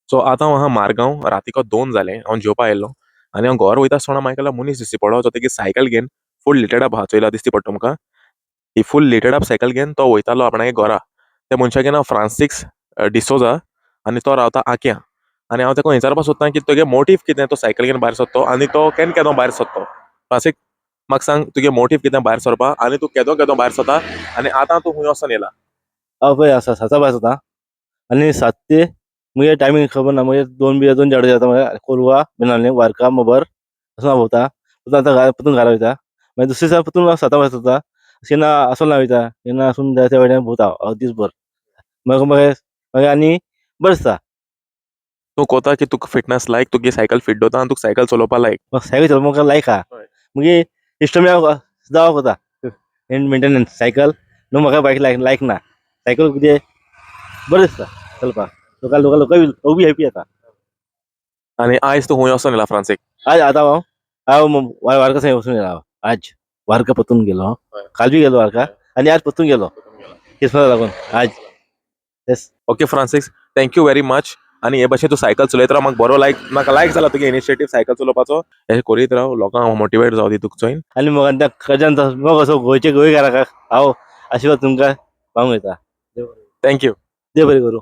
So आतां हांव आहा मारगांव. रातीको 2 जाले. हांव जेवपा आयिल्लो आनी हांव घर वयता आसतना म्हाका एकलो मनीस दिसती पडलो, जो तेगी सायकल घेवन फूल लिटेड अप आहा. चोयला, दिसती पडटा तुमकां ही फूल लिटेड अप सायकल घेवन तो वयतालो आपणागे घरा. त्या मनशागे नांव फ्रांसिक्स डिसोजा आनी तो रावता आक्यां. आनी हांव ताका विचारपाक सोदता की तुगे मोटीव कितें, तो सायकल घेवन भायर सरतो आनी तो केन्ना केदो भायर सरतो. फ्रांसीक, म्हाका सांग, तुगे मोटीव कितें भायर सरपा आनी तूं केदो केदो भायर सरता आनी आतां तूं खूंय वचोन येयला? हांव पळय आसा 7 भायर सरता आनी 7 ते मुगे टायमींग खबर ना. मागीर 2 बी 2 चार जाता. मागीर कोलवा, बेनाले, वारका, मोबर असो हांव भोंवता. परतून आतां घरा, परतून घरा वयता. मागीर दुसरे दिसा परतून हांव 7 भायर सरता. केन्ना आसोला वयता, केन्ना आसून त्या वयल्यान भोंवता हांव दीसभर. म्हाका मागीर मागीर आनी बरें दिसता. तूं कोता की तुका फिटनस लायक, तुगे सायकल फिट दवरता आनी तुका सायकल चलोवपा लायक. म्हाका सायकल चलोवपाक म्हाका लायक आहा. मुगे इश्टो हांव सदां कोता मेंटेनन्स सायकल न्हू. म्हाका बायक लायक लायक ना. सायकल कितें बरें दिसता चलपाक. लोकां लोकां लोकां लोक बी हॅपी जाता. आनी आयज तूं खूंय वचोन येयला, फ्रांसीक? आज आतां हांव हांव वारका थंय वचून येयला. हांव आज वारका परतून गेलो. काल बी गेलो वारका आनी आज परतून गेलो क्रिसमसा लागून आज. येस. Okay Francis, thank you very much. आनी हे भशेन तूं सायकल चलयत राव. म्हाका बरो लायक, म्हाका लायक जाला तुगे इनिशिएटीव सायकल चलोवपाचो. अशें करीत राव, लोकांक मोटिवेट जावं दी तुका चोयन. आनी म्हाका त्या खऱ्यान मोग असो गोंयचे गोंयकाराक हांव आशिर्वाद तुमकां मागूंक येता. Thank you. देव बरें करूं.